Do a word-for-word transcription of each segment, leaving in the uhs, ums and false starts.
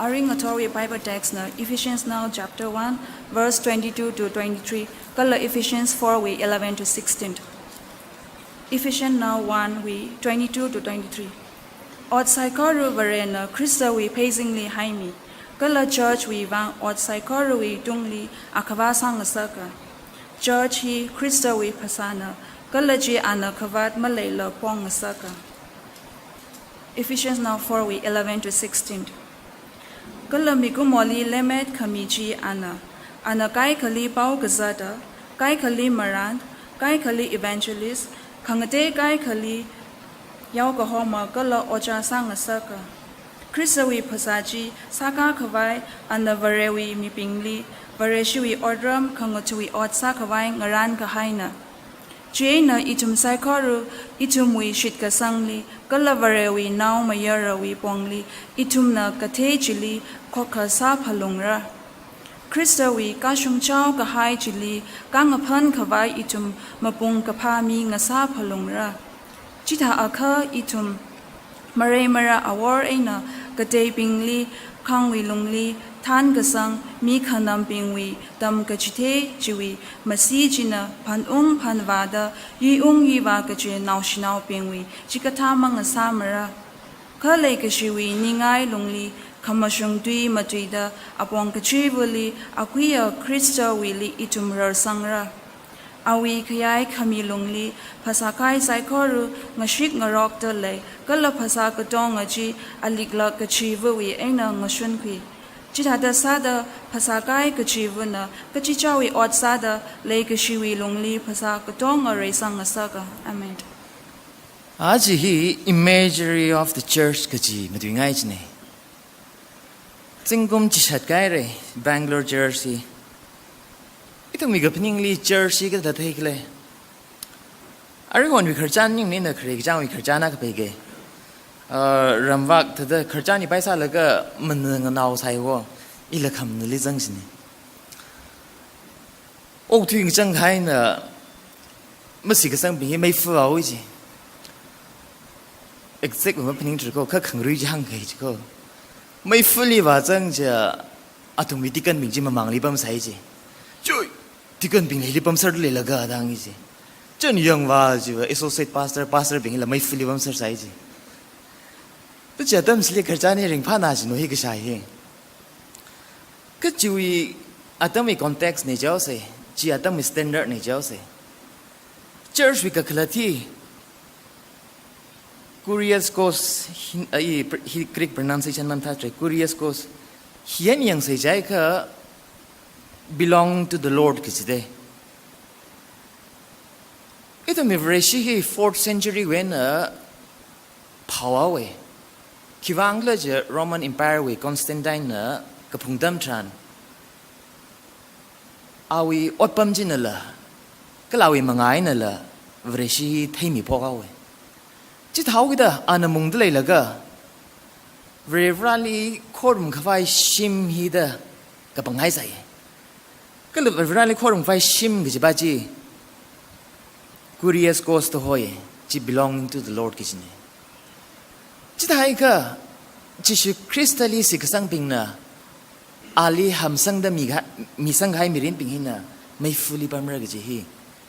Arui ngathorwui Bible text na Ephesians nao chapter one, verse twenty-two to twenty-three, kala Ephesians four wui eleven to sixteen. Ephesians nao one wui twenty-two to twenty-three. Ot saikora Varena Khristawui pheizingli haimi, kala church wui vang ot saikorawui tungli akhavā sāngasaka. Church hi Khristawui phasāna, kala chi ana khavāt maleila pongngasaka. Ephesians nao four wui eleven to sixteen. Kala mikumoli lemmet khami chi ana, ana kaikhali pao kazata, kaikhali marān, kaikhali evangelist, khangatei kaikhali yaokahoma kala ojā sāngasaka. Khristawui phasā chi sākā khavai ana Varewui mibingli, Vareshiwui otram khangatha̱wui ot sākhavai ngarān kahaina. Chieina ithum saikora, ithumwui shitkasangli, kala Varewui naomayarawui pongli, ithumna kathei chili khokha sāphalungra. Khristawui kashung chao kahai chili kangaphan khavai ithum mapung kaphā mi ngasāphalungra. Chithākha ithum marei marā awor eina kateibingli, khangwui lungli, thankasang mi khanambingwui tamkachithei chiwui masi china phanung phanvāda, yuiung yuivā kachi naoshinaobingwui chikathā mangasāmara. Kha leikashiwui ningai lungli, khamashung tui matuida, apong kachivali, akuiya Khristawuili ithum rarsangra. Awui khayai khami lungli, phasākahai saikora ngashik ngarokta lei, kala phasā katonga chi aliklak kachivawui eina ngashunkhui. Chithāda sāda phasākahai kachivana kachichāwui ot sāda leikashiwui lungli phasā katonga reisang ngasaka. Amen. Aja hi imagery of the church kaji matuingai chine. Zingkum chishat kahaire, Bangalore church hi. Ithumwui kaphaningli church hi kathāda theikhala. Aruihonwui khararchan ningnina khare kachangwui khararchan akha peike. Ah, ramvak thāda khararchan hi paisālaga manganao saiwo, ila khamnali zangshine. Okthui ngachang kahaina masi kasangbing hi meifa vāo ji. Exact ma phaningthuko, kha khangarui chi hāngkahai chiko. Meifali vāzang chiakha athumwui deaconbing chi mamangli pamsai ji. Chui, deaconbing leili pamser leilaga da hāngi ji. Chieina yangva chiva associate pastor, pastorbingla meifali pamsersai ji. Tachi atam chili khararchan hi ringphāna jino hi kashā hi. Kha chiwui atamwui context na jihaose, chi atamwui standard na jihaose. Church wui kakhalat hi, kuriaskos, hin-, ah, i pr-, hi Greek pronunciation mathāsāre, kuriaskos, hi eina yangsei jiakha belong to the Lord kaji de. Ithumwui Vareshi hi fourth century wui eina phāhaowe. Khiwuivang khala jiakha Roman Empire wui Constantine na kaphung atam tharan, awui otpam chinala, kala awui manga einala, Vareshi hi theimi phokhaowe. Chithāhaokida ana mungda leilaga, Varivarali khorum khavai shim hi da kapanghai sai. Kala Varivarali khorum khavai shim kajipa chi, kuriaskos da hoi, chi belonging to the Lord kajine. Chithāhaiakha, Jishu Khristali shitkasangbingna, ali hamsangda miga-, misangkahai mirinbing hina, meifali pamra kaji hi,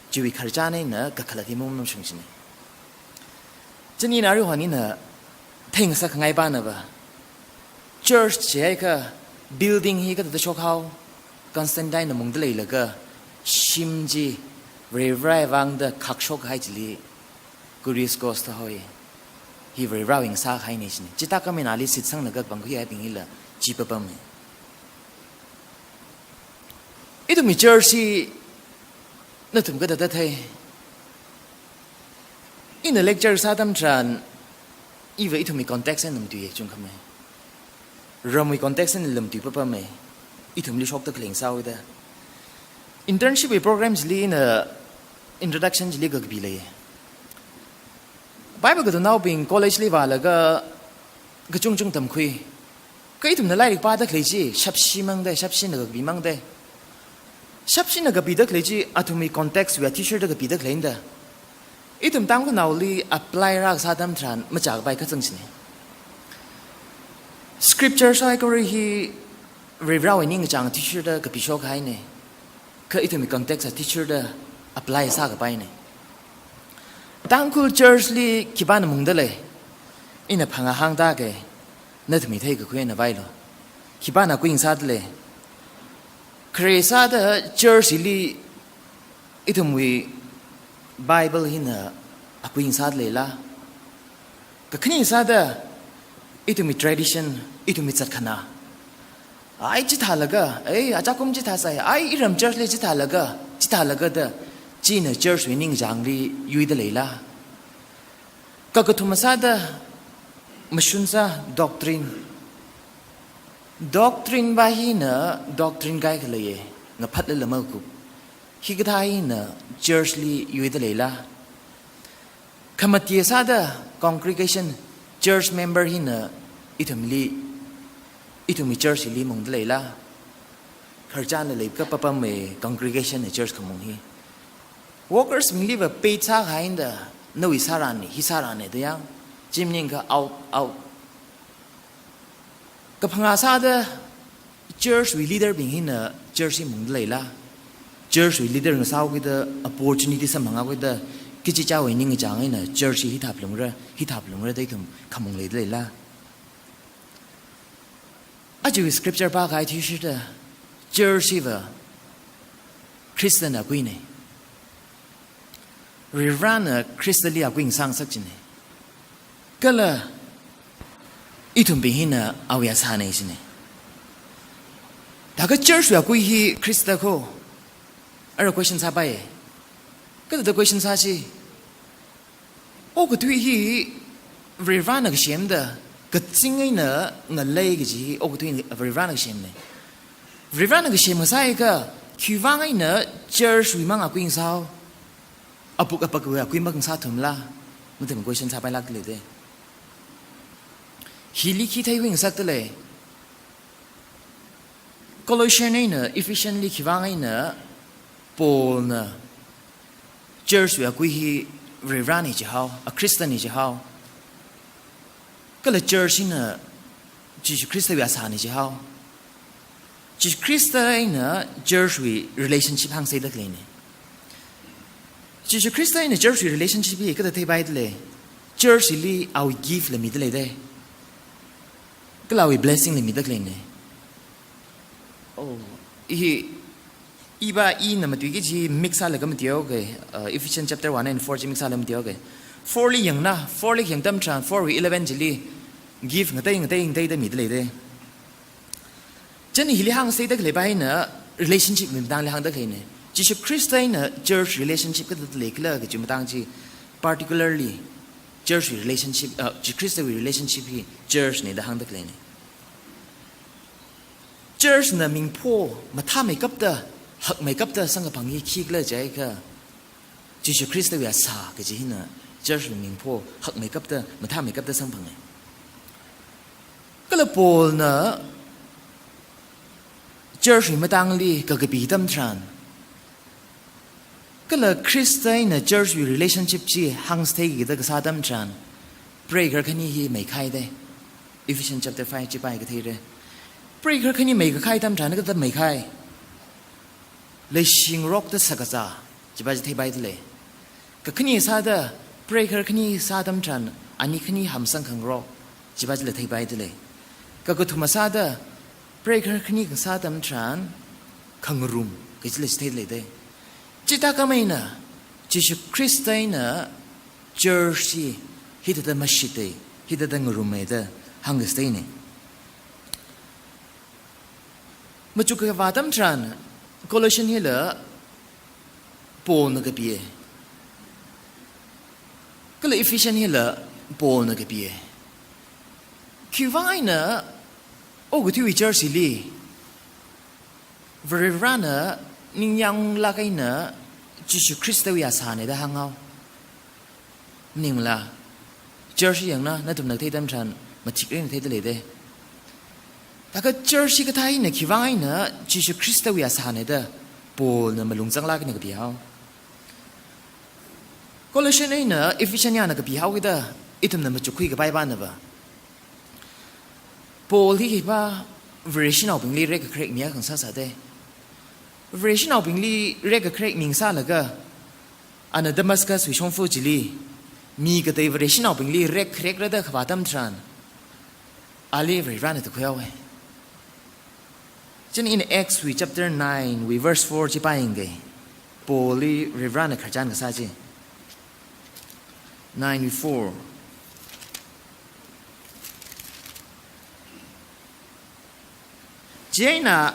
chiwui khararchan eina kakhalat hi mamashungshine. Chieina aruihon ina theingasak khangai pana va, church jiakha building hi kathāda shokhao, Constantine na mungda leilaga, shim chi Varivarawui vangda khakshok kahai chili, kuriaskos da hoi, hi Varivarawui ngasākahaine shine. Chithākha mina ali shitsanglaga pangkhuihaibing hila chi papame. Ithumwui church hi nathum kathāda thei. Ina lecture sā atam tharan, iva ithumwui context eina matuiye chungkhame. Ramwui context einala matui papame. Ithumli shokda khalei ngasāhaoda. Internship wui program chili ina introduction chili kakapi leiye. Bible katamnaobing college li vālaga kachungchung tamkhui. Kha ithumna lairik pāda khalei chi, shapshi mangde, shapshina kakapi mangde. Shapshina kapida khalei chi, athumwui context wui athishurda kapida khaleina da. Ithum Tangkhulnaoli apply rākasā atam tharan, machākapai kachangchine. Scripture saikora hi Varivarawui ningkachāng athishurda kapishok haina. Kha ithumwui context athishurda apply sākapaina. Tangkhul church li khipāna mungda lei? Ina phangā hāngda ke, nathumwui theikakhui eina vālu. Khipāna akui ngasāda lei? Khare sāda church li ithumwui Bible hina akui ngasāda leila? Kakhane sāda ithumwui tradition, ithumwui zatkhanā, ai chithālaga, ai achakum chithāsai, ai iram church li chithālaga, chithālaga da, china church wui ningkachāngli yuida leila? Kakathuma sāda mashun sā doctrine. Doctrine va hina doctrine kaikhaleiya, ngaphatlala makup. Hikathā hina church li yuida leila? Khamate sāda congregation, church member hina ithumli, ithumwui church li mungda leila? Khararchanla leikapam e congregation na church khamung hi. Workers bingli va paid sākahai eina da, nawui sārān ni, hi sārān ni da yang, chi maningakha out, out. Kaphangā sāda church wui leader bing hina church li mungda leila? Church wui leader ngasāhaokida, opportunity samphanghaokida, kachichāwui ningkachāng eina church hi hithā phalungra, hithā phalungra da ithum khamung leida leila? Aja scripture pākahai athishurda, church hiva Khristana akuina. Varivarana Khristali akui ngasā ngasak china. Kala ithumbing hina awui asāna china. Thākha church wui akui hi Khrista kho? Ara question sāpai. Kathāda question sāsi? Okathui hi Varivarana kasemda, kazing eina ngalei kaji hi okathui Varivarana kasemna. Varivarana kasem ngasāakha, khiwuivang eina church wui mang akui ngasāhao, apuk apakawui akui mang ngasāthumla? Nathum question sāpailākda lei de. Hili khi theikhui ngasakda lei? Colossian eina Ephesian li khiwuivang eina Paulna church wui akui hi Varivarana jihao, a Khristana jihao, kala church hina Jishu Khristawui asāna jihao? Jishu Khrista eina church wui relationship hāngseida khaleina. Jishu Khrista eina church wui relationship hi kathāda theipaida lei? Church li awui gift la mida lei de. Kala awui blessing la mida khaleina. Oh, hi, iva ina matuiki chi mix sālaga matuihaoke, uh, Ephesians chapter one and four chi mix sālaga matuihaoke. Four li yangna, four li yangtam tharan, four wui eleven chili gift ngatei ngatei ngateida mida lei de. Chieina hili hāngseida khalei va hina relationship wui matangli hāngda khaleina. Jishu Khrista eina church relationship kathāda leikhala kaji matang chi, particularly church wui relationship, uh, Jishu Khristawui relationship hi church na da hāngda khaleina. Church na mingpho mathāmeikapta, hakmeikapta samkaphang hi khikhala jiakha, Jishu Khristawui asā kaji hina church wui mingpho hakmeikapta, mathāmeikapta samphanga. Kala Paulna church wui matangli kakapi tam tharan, kala Khrista eina church wui relationship chi hāngsthei kida kasā tam tharan, preigahar khani hi meikhai de. Ephesians chapter five chi pāakha theira. Preigahar khani meikakhai tam tharan kathāda meikhai? Leishingarokta shakazā, chiva chi theipaida lei. Kakhane sāda, preigahar khani sātam tharan, ani khani hamsang khangarok, chiva chila theipaida lei. Kakathuma sāda, preigahar khani sātam tharan, khangarum, kajila chitheida lei de. Chithākhamei eina, Jishu Khrista eina church hi hithāda mashita, hithāda ngaruma da hāngkasteina. Machuk kavā tam tharan, Colossian hila Paulna kapiya. Kala Ephesian hila Paulna kapiya. Khiwuivang eina okathuiwui church hili Varivarana ningyānglāk eina Jishu Khristawui asāna da hānghao? Maningla, church hi yangna, nathumna theida tharan, mathik eina theida lei de. Thākha church hi kathā eina, khiwuivang eina Jishu Khristawui asāna da Paulna malung zanglāk eina kapihao? Colossian eina Ephesian yana kapihaokida, ithumna machukkhui kapai vāna va, Paul hi hipa Vareshinaobingli rekkharek mi akha ngasāsāda. Vareshinaobingli rekkharek mi ngasālaga, ana Damascus wui shongfa chili mi katei Vareshinaobingli rekkharekra da khavā atam tharan, ali Varivarana tukhuihaowa. Chieina Acts wui chapter nine wui verse four chi pāyangkei. Paulli Varivarana khararchan kasā chi. Nine wui four. Chieina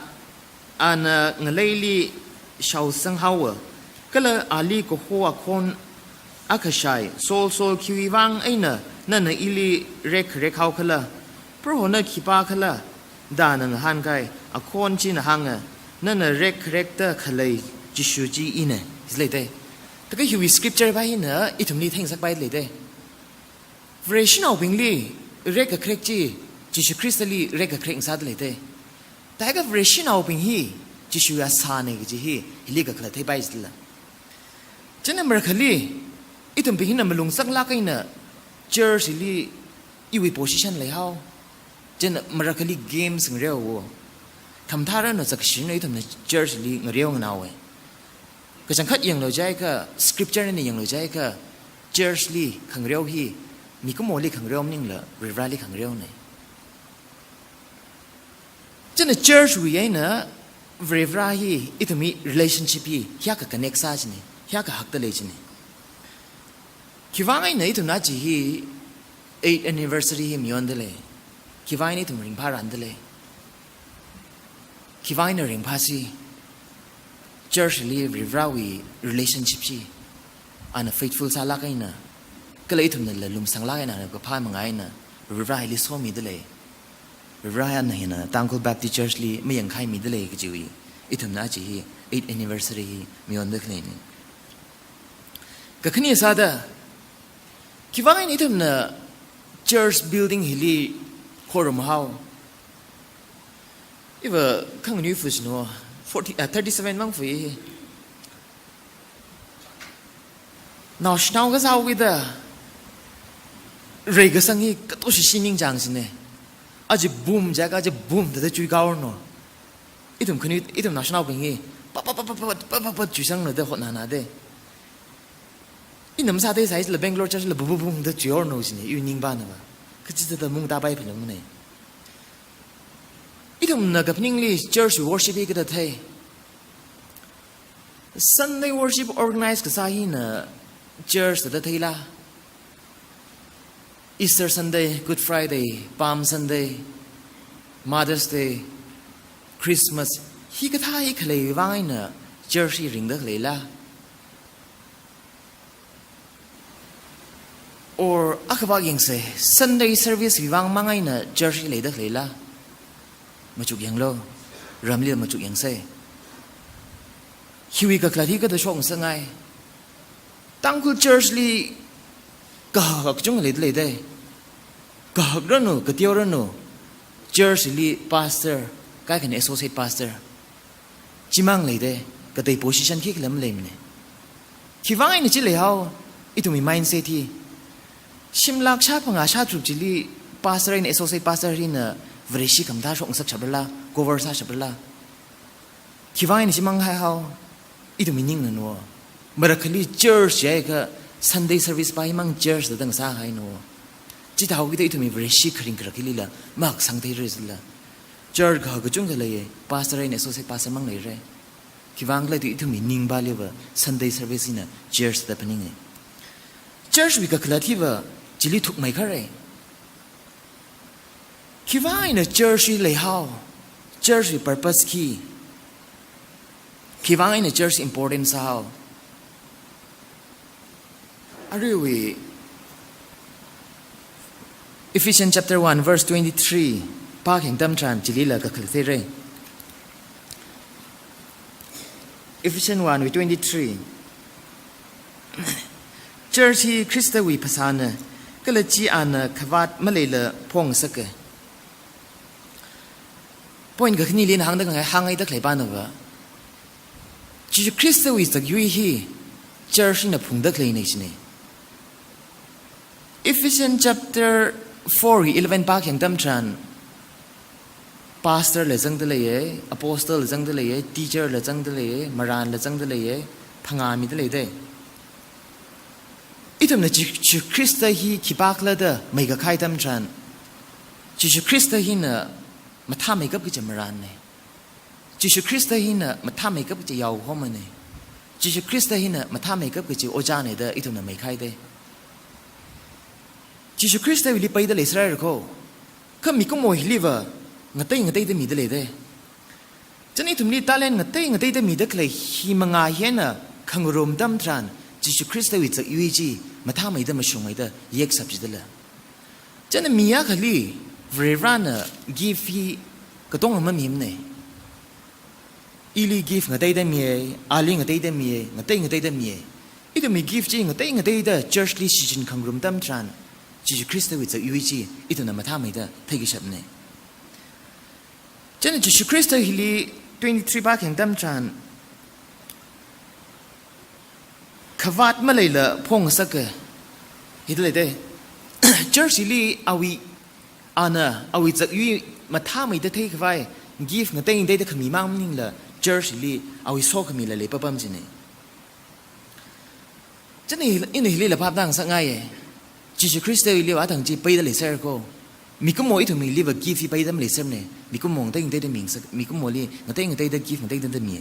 ana ngaleili shaosanghaowa, kala ali kaho akhon akha shai, "Saul, Saul, khiwui vang eina nana ili rekkharek haokhala? Prohona khipākhala?" da ana ngahānkai. Akhon china hānga, "Nana rekkharekda khalei Jishu chi ina," jileida. Thākha hiwui scripture pa hina ithumli theingasakpaida leida. Vareshinaobingli rekkharek chi Jishu Khristali rekkharek ngasāda leida. Thākha Vareshinaobing hi Jishuwui asāna kaji hi hili kakhalat theipaichila. Chieina marakhali, ithumbing hina malung saklāk eina church li iwui position leihao. Chieina marakhali games ngareowo. Khamathā ranu, zakkashi ranu ithumna church li ngareo nganaowa. Kachangkhat yanglu jiakha, scripture eina yanglu jiakha, church li khangareo hi mikumoli khangareo maningla, Varivarali khangareona. Chieina church wui eina Varivara hi ithumwui relationship hi hiyākha connect sā china, hiyākha hakta lei china. Khivang eina ithumna chi hi eighth anniversary hi mayonda lei? Khivang eina ithum ringphāranda lei? Khivang eina ringphāsi? Church li Varivarawui relationship chi ana faithful sālāk eina, kala ithumnala lumsanglāk eina, ana kaphā manga eina Varivara hili somida lei. Varivarana hina Tangkhul Baptist Church li mayangkhaimida lei kajiwui, ithumna chi hi eighth anniversary hi mayonda khaleina. Kakhane sāda, khivang eina ithumna church building hili khorumhao? Iva khanganui fu sino, forty, ah, thirty-seven mang fu hi. Naoshinao kasā wui da, reikasang hi kato shishi ningchāng sine. Aja boom jiakha aja boom da da chuikā orno. Ithum khanui, ithum naoshinaobing hi pa pa pa chuisanglu da hotnana da. Ina masāthei sāsila Bangalore church la bu bu bu da chui orno sine, iwui ningpana va. Kachithāda mung tāpai phalungmana. Ithumna kaphaningli church worship hi kathāda thei? Sunday worship organize kasā hina church thāda theila? Easter Sunday, Good Friday, Palm Sunday, Mother's Day, Christmas, hikathā hi khaleiwui vang eina church hi ringda khaleila? Or akhavak yangsa, Sunday service wui vang mang eina church hi leida khaleila? Machuk yanglu, ramli machuk yangsa. Hiwui kakhalat hi kathāda shokngasakngai? Tangkhul church li kahak kachungkha leida leida. Kahak ranu, kateo ranu, church li pastor, kaikhana associate pastor chimang leida, katei position khikhala maleimana. Khivang eina chi leihao, ithumwui mindset hi? Shimlak shāphangā shātharuk chili pastor eina associate pastor hina Vareshi khamathā shokngasak shaprala, cover sāshaprala? Khivang eina chimang haihao, ithumwui ningna no. Marakhali church jiakha Sunday service pa himang church da da ngasāhaino. Chithāhaokida ithumwui Vareshi kharing kharak hilila maksang theira jila. Church kahak kachungkha leiya, pastor eina associate pastor mang leira. Khivang khala da ithumwui ningpaliva Sunday service hina church da phaninga. Church wui kakhalat hiva chili thukmeikhara. Khivang eina church hi leihao? Church wui purpose khi? Khivang eina church important sāhao? Aruiwui Ephesians chapter one verse twenty-three pākhayang atam tharan chilila kakhalat theira. Ephesians one wui twenty-three. Church hi Khristawui phasāna, kala chi ana khavāt maleila phongsaka. Point kakhaneli ina hāngda khangai, hāngngaida khalei pana va, Jishu Khristawui zakyui hi church hina phungda khaleina jina. Ephesians chapter four wui eleven pākhayang atam tharan, Pastor la zangda leiya, apostle la zangda leiya, teacher la zangda leiya, marān la zangda leiya, phangā mida leida. Ithumna Ji-, Jishu Khrista hi khipākhala da meikakhui atam tharan, Jishu Khrista hina mathāmeikap kaji marānna. Jishu Khrista hina mathāmeikap kaji yaohomana. Jishu Khrista hina mathāmeikap kaji ojāna da ithumna meikhuida. Jishu Khristawuili peida leiserra ko. Kha mikumo hiliva ngatei ngateida mida leida. Chieina ithumli talent ngatei ngateida mida khalei hi mangā hi eina khangarum atam tharan, Jishu Khristawui zakyui chi mathāmeida mashungmeida yekshap jidala. Chieina mi akhali Varivarana gift hi katonga mamimana. Ili gift ngateida miya, ali ngateida miya, ngatei ngateida miya. Ithumwui gift chi ngatei ngateida church li shichin khangarum atam tharan, Jishu Khristawui zakyui chi ithumna mathāmeida theikashapna. Chieina Jishu Khrista hili twenty-three pākhayang atam tharan, khavāt maleila phongasaka, hida leida. Church hili awui, ana awui zakyui mathāmeida theikhavai gift ngatei ngateida khami mang maningla, church hili awui sokhamila leipapam china. Chieina hi, ina hili laphap dang sāngaiya. Jishu Khristawuiliva athang chi peida leiser ko. Mikumo ithumwuiliva gift hi peida maleisermana. Mikumo ngatei ngateida mingasak, mikumoli ngatei ngateida gift ngateida miya.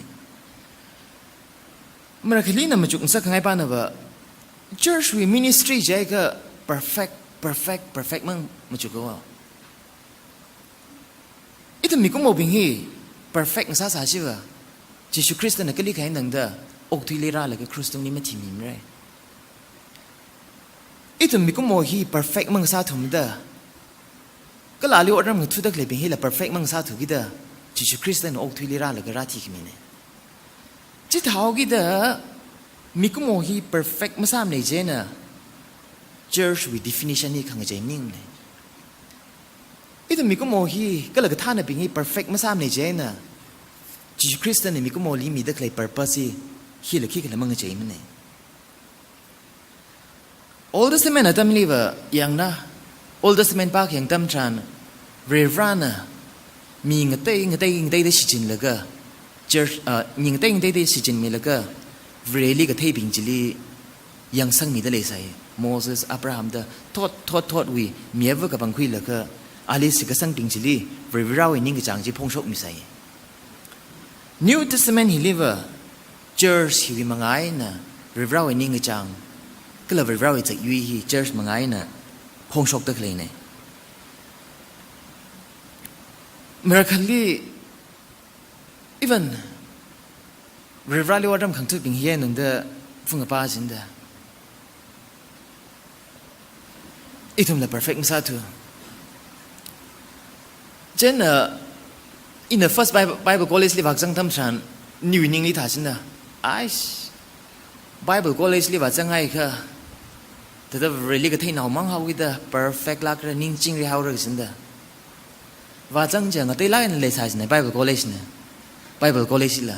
Marakhali ina machukngasak khangai panava, church wui ministry jiakha perfect, perfect, perfect mang machukhaowa. Ithum mikumobing hi perfect ngasāsā chiva, Jishu Khristana kali khain tangda okathuili rālaga cross tungli mathimimara. Ithum mikumo hi perfect mangasāthumada, kala ali otram ngathuda khaleibing hila perfect mangasāthukida, Jishu Khristana okathuili rālaga rāthikhamina. Chithāhaokida mikumo hi perfect masāmana chieina church wui definition hi khangachei maningmana. Ithum mikumo hi kala kathānabing hi perfect masāmana chieina, Jishu Khristana mikumoli mida khalei purpose hi, hila khikhala mangacheimana. Old Testament atamliva yangna, Old Testament pākhayang atam tharan, Varivarana mi ngatei, ngatei, ngateida shichinlaga, church, ah, mi ngatei ngateida shichinmilaga, Vareli katheibing chili yangsangmida leisai. Moses, Abraham da thot, thot, thotwui mi ava kapangkhuilaga, ali shitkasangbing chili Varivarawui ningkachāng chi phongshokmisai. New Testament hiliva church hiwui manga eina Varivarawui ningkachāng, kala Varivarawui zakyui hi church manga eina phongshokda khaleina. Marakhali, even Varivarali otram khangathubing hi eina tangda phungapa chinda, ithumla perfect masāthu. Chieina, uh, ina first Bible, Bible College li vākazang atam tharan, niwui ningli thāchinda, aish, Bible College li vāzanghaiakha, thāda Vareli katheinao mang haokida perfect lākra, ning chingri haora kasinda. Vāzang chiakha ngateilāk eina leisā china Bible College na. Bible College la.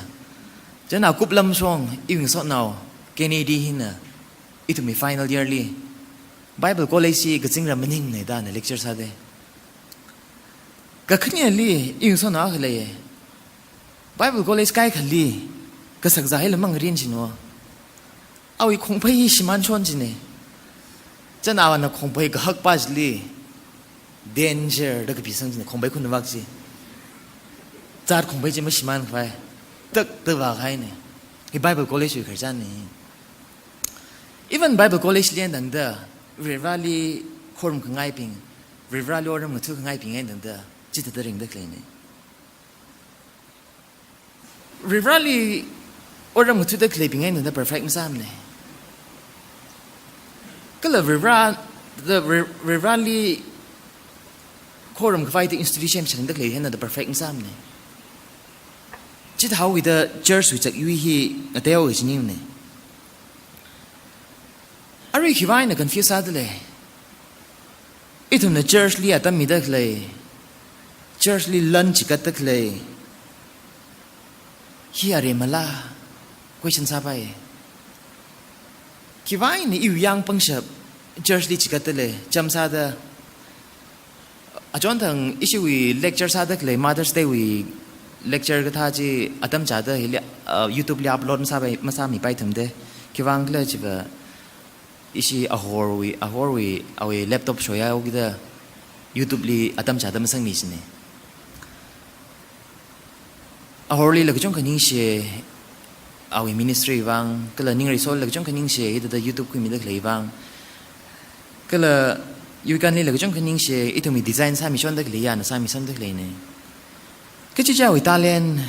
Chieina kuplam shong, iwui ngasotnao Kennedy hina, ithumwui final year li Bible College chi kazingram maningmana da ana lecture sāda. Kakhaneli iwui ngasotnao akha leiya. Bible College kaikhali kasakzā hila mangarin china. Awui khongphei hi shimānshon china. Chieina ana khongphei kahakpa chili danger da kapisang china, khongphei khunvak chi. Zat khongphei chi mashimānkhavai, tak tak vākahaina. Hi Bible College wui khararchanna. Even Bible College li eina tangda, Varivarali khorum khangaibing, Varivarali otram ngathukhangaibing eina tangda, chithāda ringda khaleina. Varivarali otram ngathuda khaleibing eina tangda perfect masāmana. Kala Varivara, the Vari-, Varivarali khorum khavai da institution shangda khalei hi eina tangda perfect masāmana. Chithāhaokida church wui zakyui hi ngateihao kaji maningmana. Arui khiwui vang eina confuse sāda lei? Ithumna church li atam mida khalei, church li lan chigatda khalei hi aremala question sāpai. Khiwui vang eina iwui yang pangshap church li chigatda lei, chām sāda, Achonthang ishiwui lecture sāda khalei Mother's Day wui lecture kathā chi atam chāda hili, uh, YouTube li upload masāpai, masāmipai thumde. Khiwuivang khala chiva ishi ahorwui, ahorwui, awui laptop shoya haokida YouTube li atam chāda masangmi chine. Ahorlila kachungkha ningshi, awui ministry vang, kala Ningreisol la kachungkha ningshi, hithāda YouTube khuimida khalei vang. Kala Yuikanlila kachungkha ningshi, ithumwui design sāmishonda khaleiya, na sāmishonda khaleine. Kachichāwui talent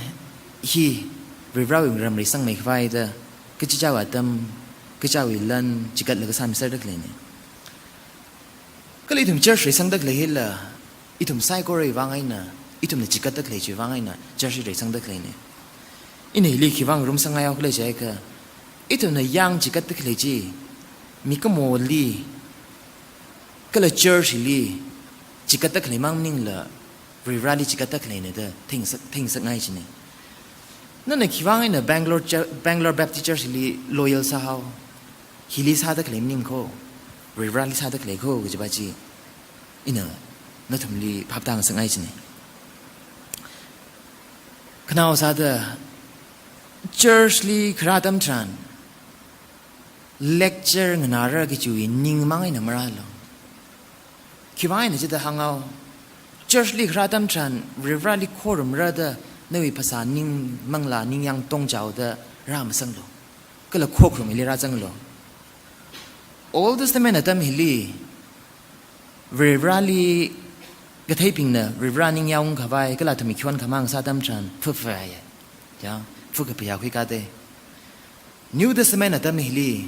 hi Varivarāwui ngarumli sangmeikhavai da, kachichāwui atam, kachichāwui lan, chikatlaga sāmiserda khaleine. Kala ithum church reisangda khalei hila, ithum saikorawui vang eina, ithumna chikatda khalei chiwui vang eina, church hi reisangda khaleine. Ina hili khiwuivang ngarumsangngai haokhala jiakha, ithumna yang chikatda khalei chi, mikumoli, kala church li, chikatda khaleimang maningla, Varivarāli chikatda khaleine da, theingasak, theingasakngai chine. Nana khiwuivang eina Bangalore Chur-, Bangalore Baptist Church li loyal sāhao, hili sāda khalei maning kho, Varivarāli sāda khalei kho, kajipa chi, ina nathumli phaptāngasakngai chine. Khanao sāda, church li kharā atam tharan, lecture nganāra kajiwui ningmang eina marālu. Khiwuivang eina chithāda hānghao, church li kharā atam tharan, Varivarāli khorumra da, nawui phasā ning manglā ningyāng tongchaoda rāmasanglu. Kala khokharumli rāzanglu. Old Testament atam hili, Varivarāli katheibingna, Varivarā ningyāng ungkhavai, kala athumwui khiwuivang khamang sā atam tharan, phaphaye. Ya, phakaphayā khuikāde. New Testament atam hili,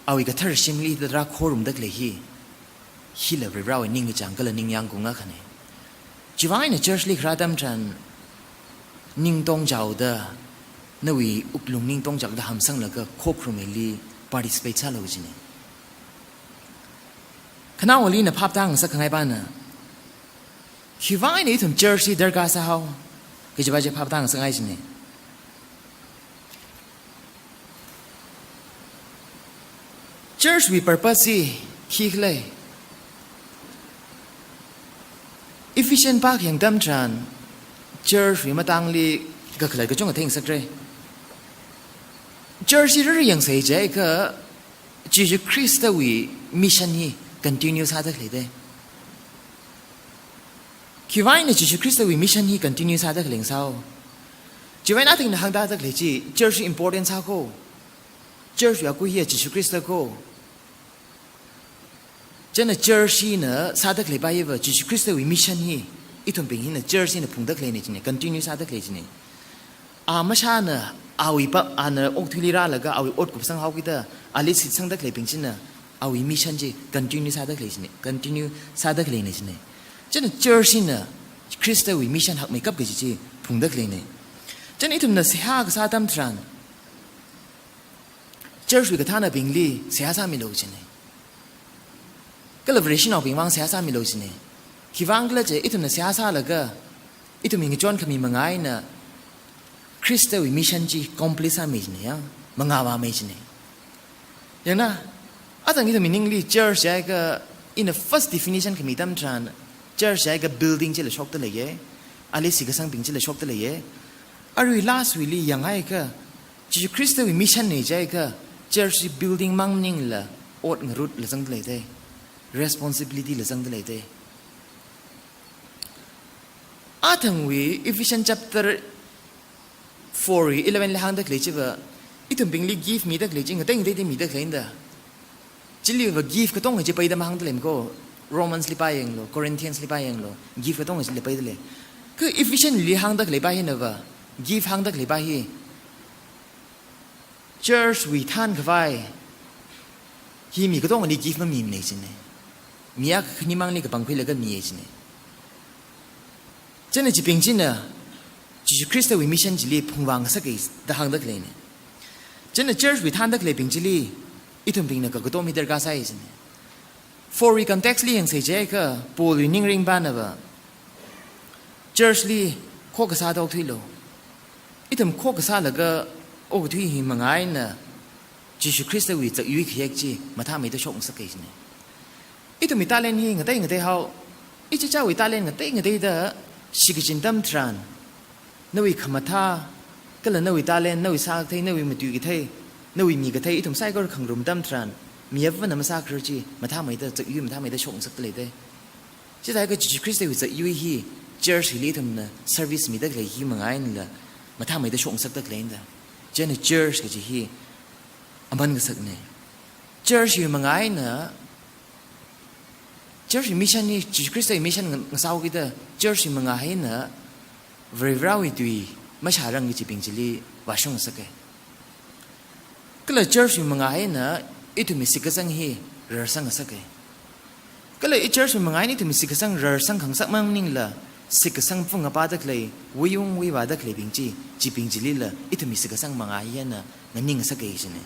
awui kathara shimli da rākhorumda khalei hi, hila Varivarāwui ningkachāng kala ningyāng kaung akhane. Chiwuivang eina church li kharā atam tharan, ning tongchaoda, nawui wuklung ning tongchaoda hamsanglaga khokharumli participate sālu chine. Khanaowali ina phaptāngasak khangai pana, khiwuivang eina ithum church hi darkar sāhao, kajipa chi phaptāngasakngai chine. Church wui purpose hi khikhala? Ephesian pākhayang atam tharan, church wui matangli kakhalat kachungkha theingasakre. Church hi rāra yangsei jiakha, Jishu Khristawui mission hi continue sāda khaleide. Khiwuivang eina Jishu Khristawui mission hi continue sāda khalei ngasāhao? Chiwui eina athingna hāngda khalei chi, church hi important sā kho. Church wui akui hiya Jishu Khrista kho. Chieina church hina sāda khaleipa hiva Jishu Khristawui mission hi, ithumbing hina church hina phungda khaleine chine, continue sāda khalei chine. A mashāna, awui pa, ana okathuili rālaga awui ot kupsang haokida, ali shitsangda khaleibing china, awui mission chi continue sāda khalei chine, continue sāda khaleine chine. Chieina church hina Khristawui mission hakmeikap kaji chi phungda khaleine. Chieina ithumna seihā kasā atam tharan, church wui kathānabingli seihā sāmilu chine. Kala Vareshinaobing vang seihā sāmilu chine. Khiwuivang khala chi ithumna seihā sālaga, ithumwui ngachon khami manga eina Khristawui mission chi complete sāmei chine ya, mangā vāmei chine. Yangna, athang ithumwui ningli church jiakha, ina first definition khami atam tharan, church jiakha building chila shokda leiye, ali shitkasangbing chila shokda leiye. Arui last wuili yanghaiakha, Jishu Khristawui mission ne jiakha, church hi building mang maningla, ot ngarutla zangda leide, responsibility la zangda leide. Athangwui Ephesians chapter four wui eleven li hāngda khalei chiva, ithumbingli gift mida khalei chi, ngatei ngateida mida khaleina da. Chiliva gift katonga chi peida mahāngda lei ko, Romans li pāyanglu, Corinthians li pāyanglu, gift katonga chili peida lei. Kha Ephesians li hāngda khaleipa hinava, gift hāngda khaleipa hi, church wui thānkhavai hi mi katongali gift mamimane chine. Mi akha khanimangli kapangkhuilaga miye chine. Chieina chibing china Jishu Khristawui mission chili phungvā ngasake da hāngda khaleine. Chieina church wui thānda khaleibing chili ithumbingna kakatom hi darkar sāi chine. Four wui context li yangsei jiakha, Paul wui ningringpanava, church li khokasāda okthuilu. Ithum khokasālaga okathui hi manga eina Jishu Khristawui zakyui khayek chi mathāmeida shokngasake chine. Ithumwui talent hi ngatei ngateihao, Ichichāwui talent ngatei ngateida shikachin atam tharan, nawui khamathā, kala nawui talent, nawui sākathei, nawui matuikathei, nawui mikathei, ithum saikora khangarum atam tharan, mi avāna masākharar chi mathāmeida zakyui, mathāmeida shokngasakta leida. Chithākha Jishu Khristawui zakyui hi church hili ithumna service mida khalei hi manga einala mathāmeida shokngasakta khaleina da. Chieina church kaji hi aman ngasakna. Church hi manga eina, church hi mission hi, Jishu Khristawui mission nga-, ngasāhaokida, church hi manga eina Varivarāwui tui mashārang kajibing chili vāshung ngasaka. Kala church hi manga eina ithumwui shitkasang hi rarsang ngasaka. Kala i church hi manga eina ithumwui shitkasang rarsang khangasak maningla, shitkasang phungapāda khalei, wuiyung wuivāda khaleibing chi, chibing chilila ithumwui shitkasang manga eina nganing ngasaka jina.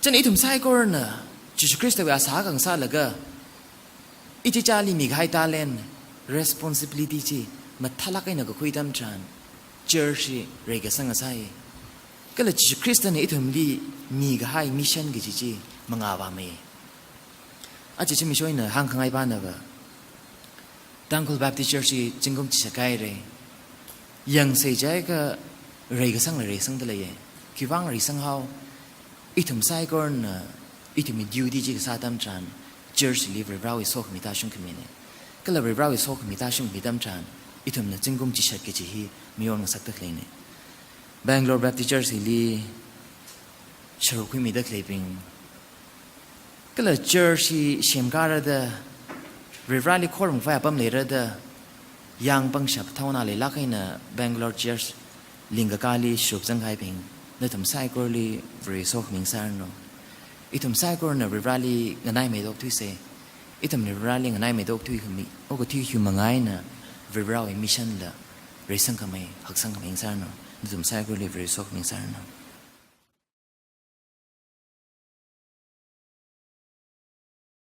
Chieina ithum saikorana Jishu Khristawui asā akha ngasālaga, ichichāli mikahai talent, responsibility chi mathālāk eina kakhui atam tharan, church hi reikasang ngasai. Kala Jishu Khristana ithumli mikahai mission kaji chi mangavāmei. Aja zimiksho eina hāngkhangai pānava, Tangkhul Baptist Church hi zingkum chishat khaira. Yangsei jiakha reikasangla reisangda leiya. Khiwuivang reisanghao? Ithum saikorana ithumwui duty chi kasā atam tharan, church li Varivarāwui sokhami tāshungkhamina. Kala Varivarāwui sokhami tāshungkhami atam tharan, ithumna zingkum chishat kaji hi mayon ngasakta khaleina. Bangalore Baptist Church hili sharuk khuimida khaleibing, kala church hi semkara da, Varivarāli khorumkhavai apam leira da, yāng pangshap thaona leilāk eina Bangalore Church lingkakāli sharuk zangkahaibing, nathum saikorali Varewui sokhami ngasāranu. Ithum saikorana Varivarāli nganaimeithuisa. Ithum Varivarāli nganaimeithuikhami, okathui hi manga eina Varivarāwui mission la reisangkhamei, haksangkhamei ngasāranu. Nathum saikorali Varewui sokhami ngasāranu.